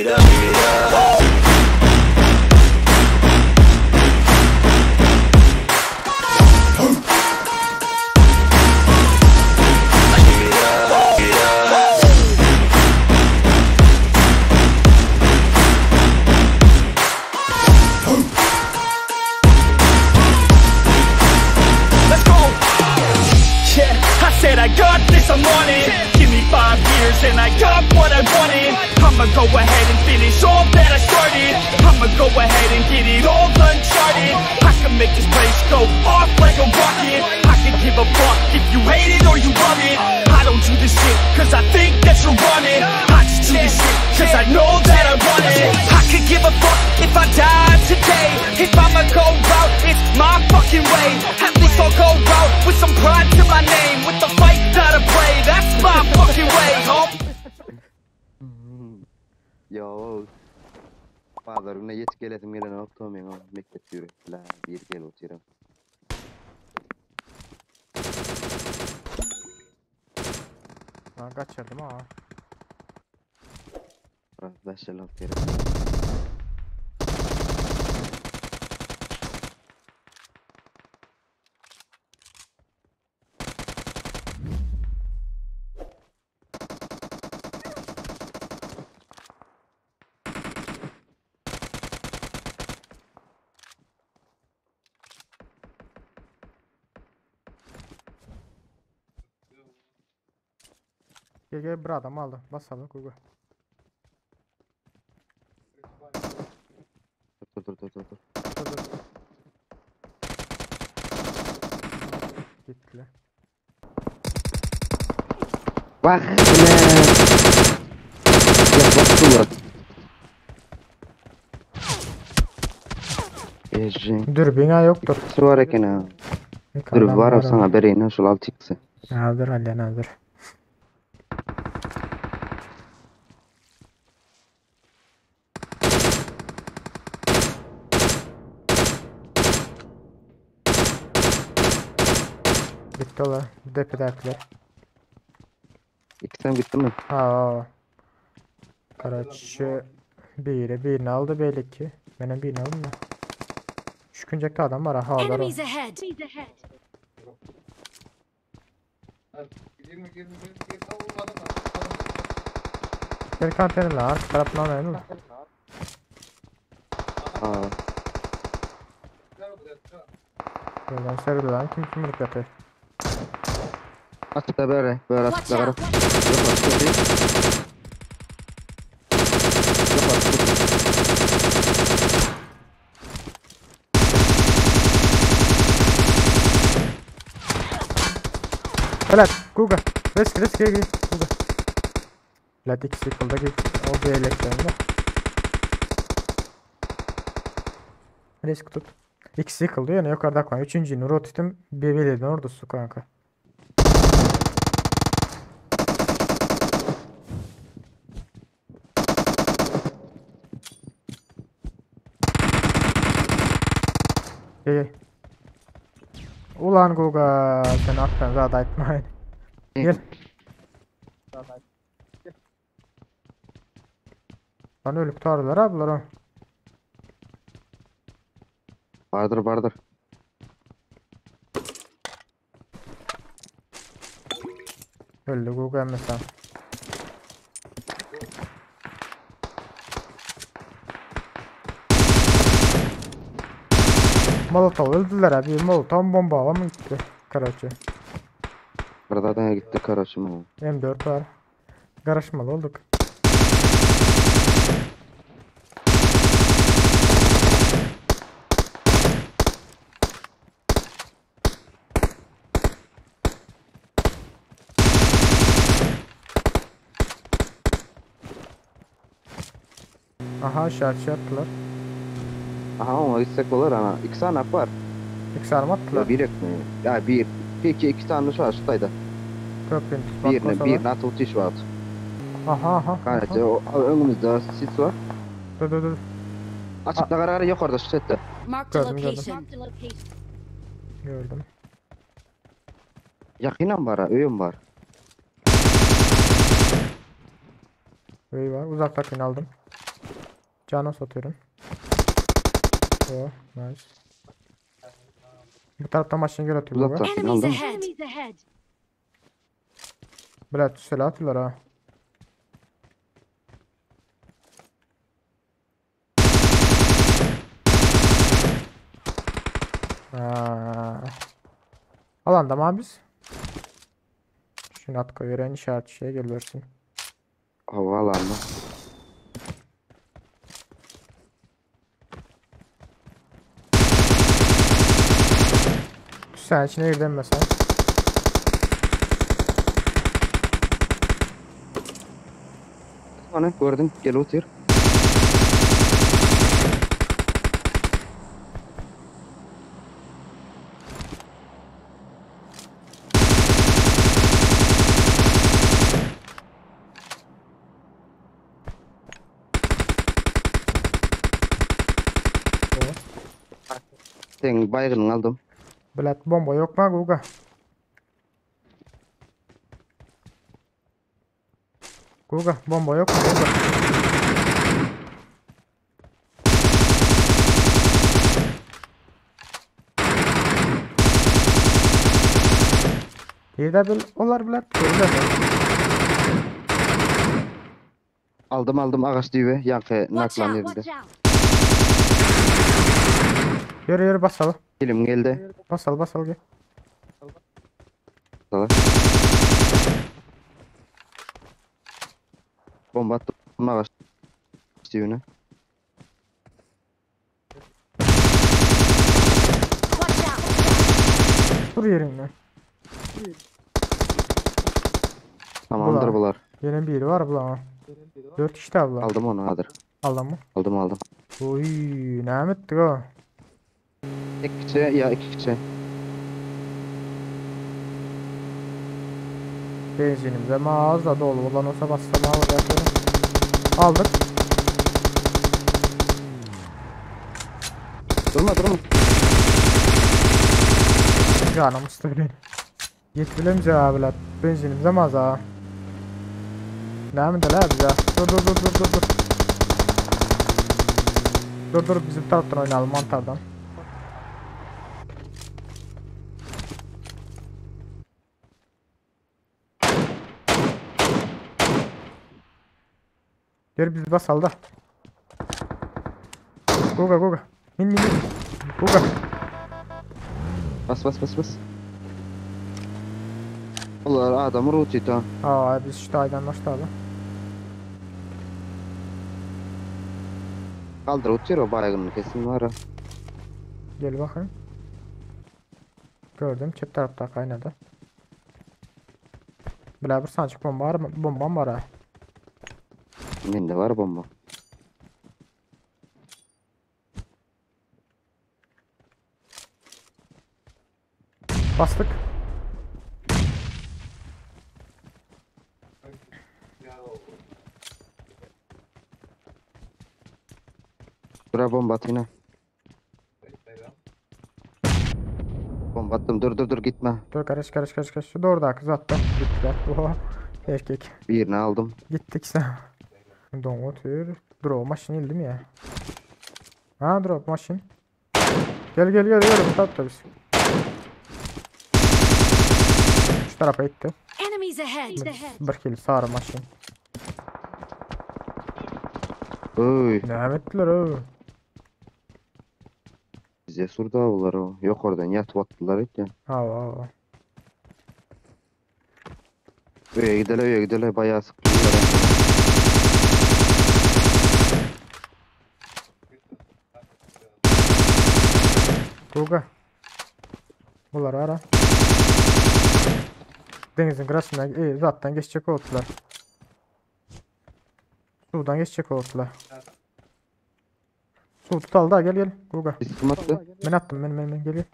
it up, it up. It up, it up. Let's go! Yeah, I said I got this, I'm on it. Give me 5 years and I got what I wanted. I'ma go ahead and finish all that I started. I'ma go ahead and get it all uncharted. I can make this place go off like a rocket. I can give a fuck if you hate it or you love it. I don't do this shit cause I think that you're on it. I just do this shit cause I know that I want it. I could give a fuck if I die today. If I'ma go out, it's my fucking way. At least I'll go out with some pride to my name. With the fight, not a play, that's my fucking way, ho. Yo. Bazar gününe yetip gelesim gelenok to meň o mekdep ýöretdiler. Bir gel otyram. Lan kaçırdım ha. Biraz 5 ýyl gerek. Gel gel bir adam aldı. Basalım Google. Dur dur dur dur dur. Dur dur. Gittiler. Bak ne. Ya baktılar. Ejin. Dürbün ha yoktur. İkisi var eken ha. Bir Dur adam var var sana bereyim şul 6x'i. Hazır Aliyan hazır. Bitti ola. Depedakiler. İkisi gitti mi? Ha. Karaçı biri birini aldı belli ki. Benim birini aldım da. Şu küncekte adam var ha. Var o. Enemies ahead. Gel konteynerle arka tarafından oynayalım. Aa. Buradan serdi lan kim kim vurup yatıyor. Açıkta böyle. Böyle Watch açıkta gara. out. Yok açıkta değil. Yok açıkta. Helal. Guga. Risk risk gel gel. Guga. Helal ikisi yıkıldı. O bir elektrinde. Risk tut. İkisi yıkıldı yani yukarıda koy. Üçüncü Nuro tuttum. Bir belirden orada su kanka. Gel gel. Ulan Guga sen attan zaten etmeyin. Gel. Lan ölüp tutardılar abi bunlar o. Vardır vardır. Öldü Guga mesela. Molotov öldüler abi. Molotov bomba mı gitti? Karaçı. Buradan gitti karaçı mı? M4 var. Karışmalı olduk. Aha aşağı şey attılar. Aha ona gitsek olur ana. İki tane var. İki tane mi attılar? Ya bir yok mu? Ya bir. İki, iki tane şu şuradaydı. Köprünün tutmak Birine, olsa birine atıl tiş var. Aha aha. Kanka o önümüzde sis var. Dur dur dur. Açıkta karar yukarıda şu sette. Marked a Gördüm, gördüm. location. Gördüm. Yakınım var ha, öyüm var. Öyle var. Uzaktakini aldım. Jana satıyorum. Oh, nice. Bu tarafta maşyn gel atıyor Uzak baba. tarafını Enemies aldım. ahead. Bile tüsele atıyorlar ha. Ha. Alanda mı abi biz? Şunu at koyuyor işaret şeye geliyorsun. Havaalanına. Sen içine girdin mesela. Ana gördüm. Gel otur. Sen baygını aldım. Bilet bomba yok mu Guga? Guga bomba yok mu Guga? Yerdə bil olar bilər, görürlər. Aldım aldım ağaç düğü. Yankı Watch naklan out! yerinde. Watch out! Yürü yürü basalım. Elim geldi. Basal basal gel. Sana. Bomba attım ağaç düğüne. Watch out! Dur yerinden. Tamamdır Bular. bular. Yine biri var bula. 4 kişi de bula. Aldım onu hadır. Aldın mı? Aldım aldım. Oy, ne ettik o? Tek kişi ya iki kişi. Benzinimize mağaza dolu. Ulan olsa bassam alacakları. Aldık. Durma durma. Canım ıslık Yetbilemiz abiler. Benzinimize mağaza. Ne mi de la bize? Dur dur dur dur dur dur. Dur dur bizim taraftan oynayalım mantardan. Gel biz basalım da. Goga goga. Min min min. Goga. Bas bas bas bas. Bunlar adamı root ha. Aa biz şu aydan başlayalım. Kaldır uçuyor o baygını kesin var ha. Gel bakayım. Gördüm. Çep tarafta kaynadı. Bile bir sancık bomba var mı? Bombam var ha. Bende var bomba. Bastık. Dura bomba at yine. Bomba attım dur dur dur gitme. Dur karış karış karış karış. Doğru da kız attı. Gittiler. Oha. Erkek. Birini aldım. Gittik sen. Don otur. Drop maşın ildim ya. Ha drop maşın. Gel gel gel gel bu tarafta biz. Şu tarafa gitti. Enemies ahead! Bir kill sarı maşın. Oy. Ne ettiler o? Bize surda bunlar o. Yok oradan yatıp attılar et ya. Ha ha. Öye gidelim öye gidelim bayağı sıkıyorlar. Guga. Bunlar ara. Denizin kırasından e, zaten geçecek oldular. Sudan geçecek oldular. Su tutal da gel gel. Guga. Biz kim attı? Ben attım ben ben ben gel gel.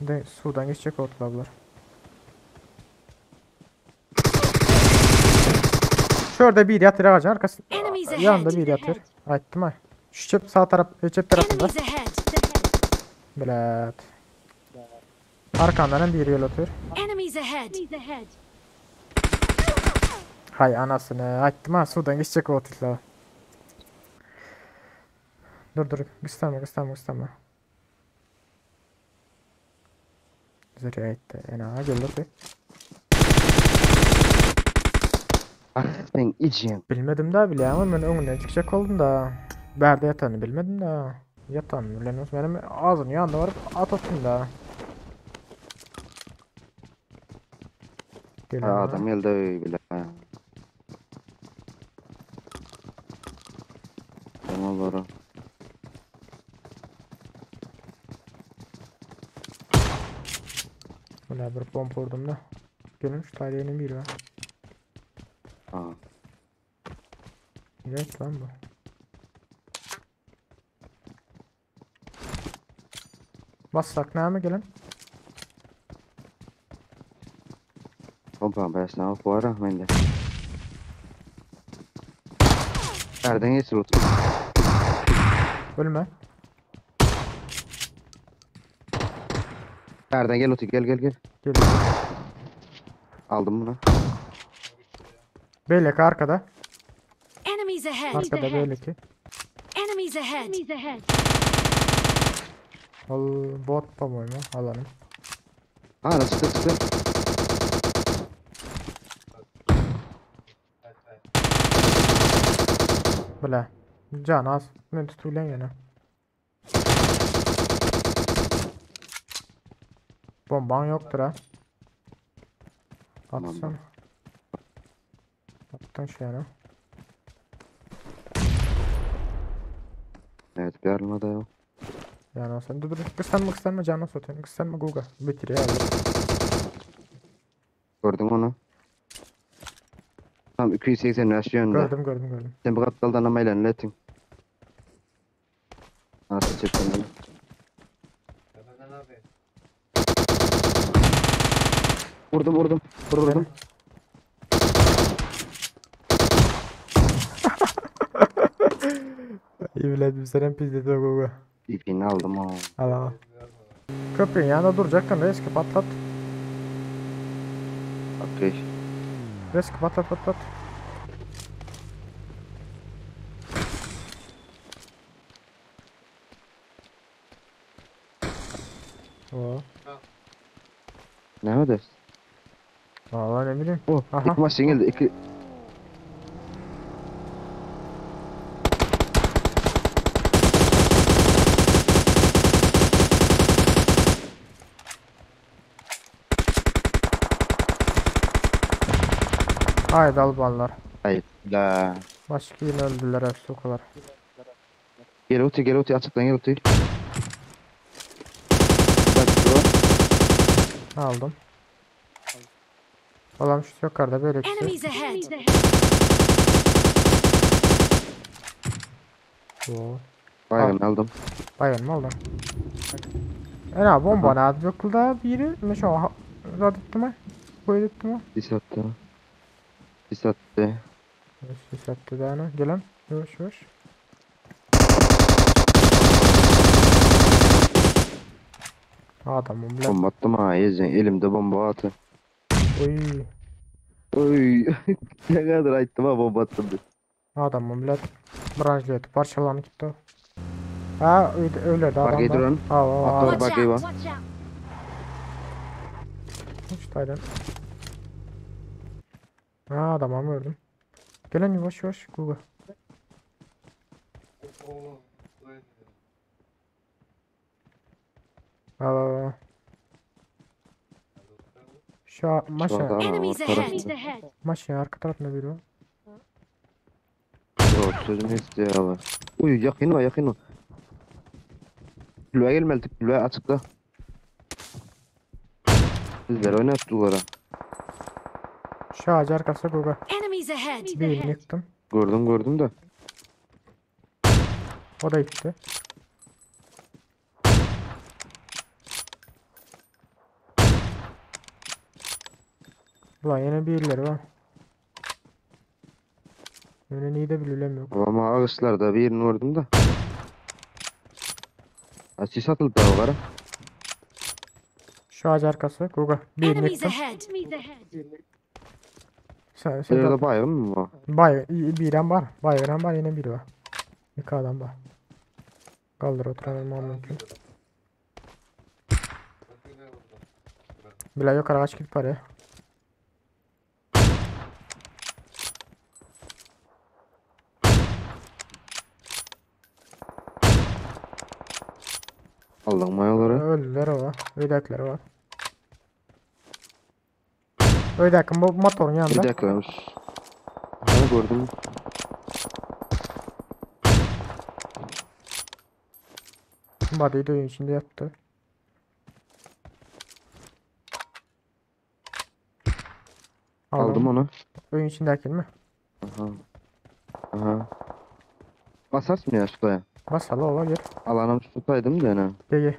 De, sudan geçecek oldular bunlar. Şurada bir yatır ağacın arkasında. Enemies ahead! Yanında bir yatır. Aytdım ay. Şu çep sağ taraf, çep tarafında. Enemies ahead! Bilet. Arkandan bir yol atıyor. Enemies ahead! Hay anasyny aýtdym ha suwdan geçjek otyrlar. Dur dur gyssanma gyssanma gyssanma. Zerre aýtdy. Ena geldi. Ah sen içiň. Bilmedim da bilýän men öňünden çykjak oldum da. Bärde ýatanyny bilmedim da. Ýatanyny bilen bolsa menem ağzının yanına baryp at atdym da. Gelen Ha, adam geldi bile. Tamam bara. Buna bir pompa vurdum da. Gelin şu tane bir var. Ha. Evet lan bu. Bassak näme gelen? Pompa başına ok var ha bende. Nereden geçir otur. Ölme. Nereden gel otur gel gel gel. Gel. Aldım bunu. Belek arkada. Enemies ahead! Arkada beleki. Enemies ahead! Al bot по-моему alalım. Ha nasıl çıktı çıktı. Bile. Can az. Men tutulan ýene. Bomban ýokdur ha. Tamam, Atsana. Attın şeýne. Evet bir arma da yok. Yani olsun. Dur dur. Kıstanma kıstanma canına satayım. Kıstanma Guga. Bitir ya. Gördün onu. Tam 280 yaş yönde. Gördüm gördüm gördüm. Sen bu kaptaldan ama ilerletin. Nasıl çıktın bunu? Vurdum vurdum. Vur vurdum. İyi biledim. Senin pizde de Guga. İpini aldım ha. Al al. Köprünün yanında duracaktın. Reski patlat. Okey. Reski patlat patlat. Oo. Ne ödersin? Vallahi ne bileyim. Oh, Aha. iki maç yenildi. İki... Haydi albanlar. Hayır. La. Başka yine öldüler hepsi o kadar. Gel otur gel otur açıklan gel otur. Bak bu. Aldım. Adam şu yukarıda böyle kişi. Enemies ahead! Oo. Baygın aldım. Bayan mı oldu? Ena bomba ne yapıyor biri mesela zat mi? Koydu mi? Sis attı. Sis attı. Sis attı da ana. Gelen. Yavaş yavaş. Adamım lan. Bomba attım ha. Yiyeceksin. Elimde bomba attı. Oy. Oy. Ne kadar attım ha bomba attım. Adamım lan. Branjleti parçalanıp gitti. Ha öyle, öyle de Bak adam var. duran. Al al al. Atlar Watch bak eyvah. out! Watch out! Hiç taylan. Ha adamı gördüm. Gelen yavaş yavaş Google. Al al al. Şu maşa, Şu adam Enemies var ahead! tarafında. maşa arka tarafında biri var. Yok sözümü istiyor abi. Uy yakın var yakın var. Külüğe gelmeli külüğe açıkla. Bizler oynat duvara. Şu ağacı arkası Google. Enemies ahead! Birini yıktım. Gördüm gördüm de. O da gitti. Ulan yine birileri var. Yine iyi de bilmem yok. Ama ağaçlarda birini gördüm de. Ha, sis atıldı da o kara. Şu ağaç arkası. Google. Birini Enemies yıktım. ahead! Sen, sen Ýerde baýgyn mı bu? Bay, birem bar. Baygın bar, yine biri var. İki adam var. Kaldır oturan olmam mümkün. Bile yok araç gidip var ya. Aldyň maýolary. Öldüler o. Öýdäkiler var. Öýdäki bu motorun Bir yanında. dakikamış. Ha gördüm. Body'yi de oyun içinde yattı. Aldım. Aldım onu. Oyun içindeki mi? Aha. Aha. Basas mı ya şuraya? Bas ala ola gel. Alanım tutaydım da ne? Gel gel.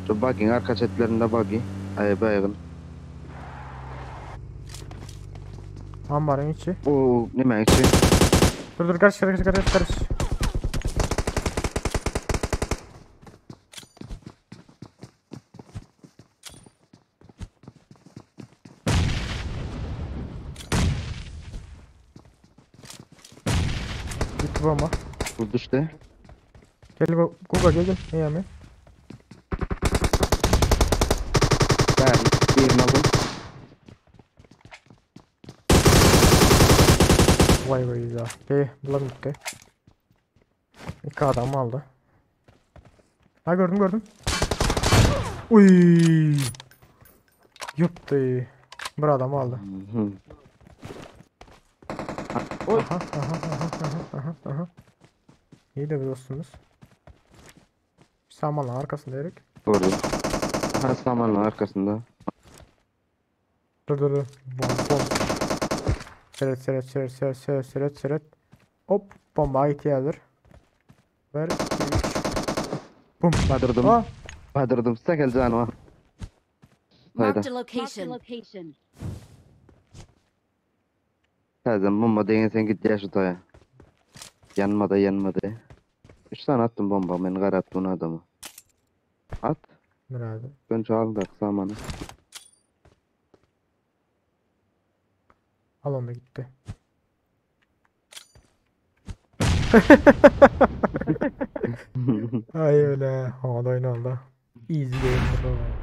Şu buggy'in arka çetlerinde buggy. Ay baygın. Ambarın içi. Oo ne ben içi? Dur dur karış karış karış karış. Gitti bu ama. Bu düştü. Gel bu Guga gel gel. Ne yani? Ben birini aldım. Vay vay ya. Gel bulan gitti. İki adam aldı. Ha gördüm gördüm. Uy. Yaptı. Bir adam aldı. Hı hı. Oy. Aha aha aha aha aha aha. İyi de bir dostumuz. Samanın arkasında Erik. Doğru. Ha samanın arkasında. Dur dur dur. Bom bom. Seret seret seret seret seret seret seret. Hop bomba ihtiyacıdır. Ver 2 3. Bum. Badırdım. Aa, Badırdım. Sekel canıma. Hayda. Marked a location. Tazen bomba değin sen git ya şu taya. Yanmadı yanmadı. 3 tane attım bomba ben karattım adamı. At. Nerede? Ben çaldım samanı. Al onu da gitti. Ay öyle. Havada oyun oldu. Easy game bro.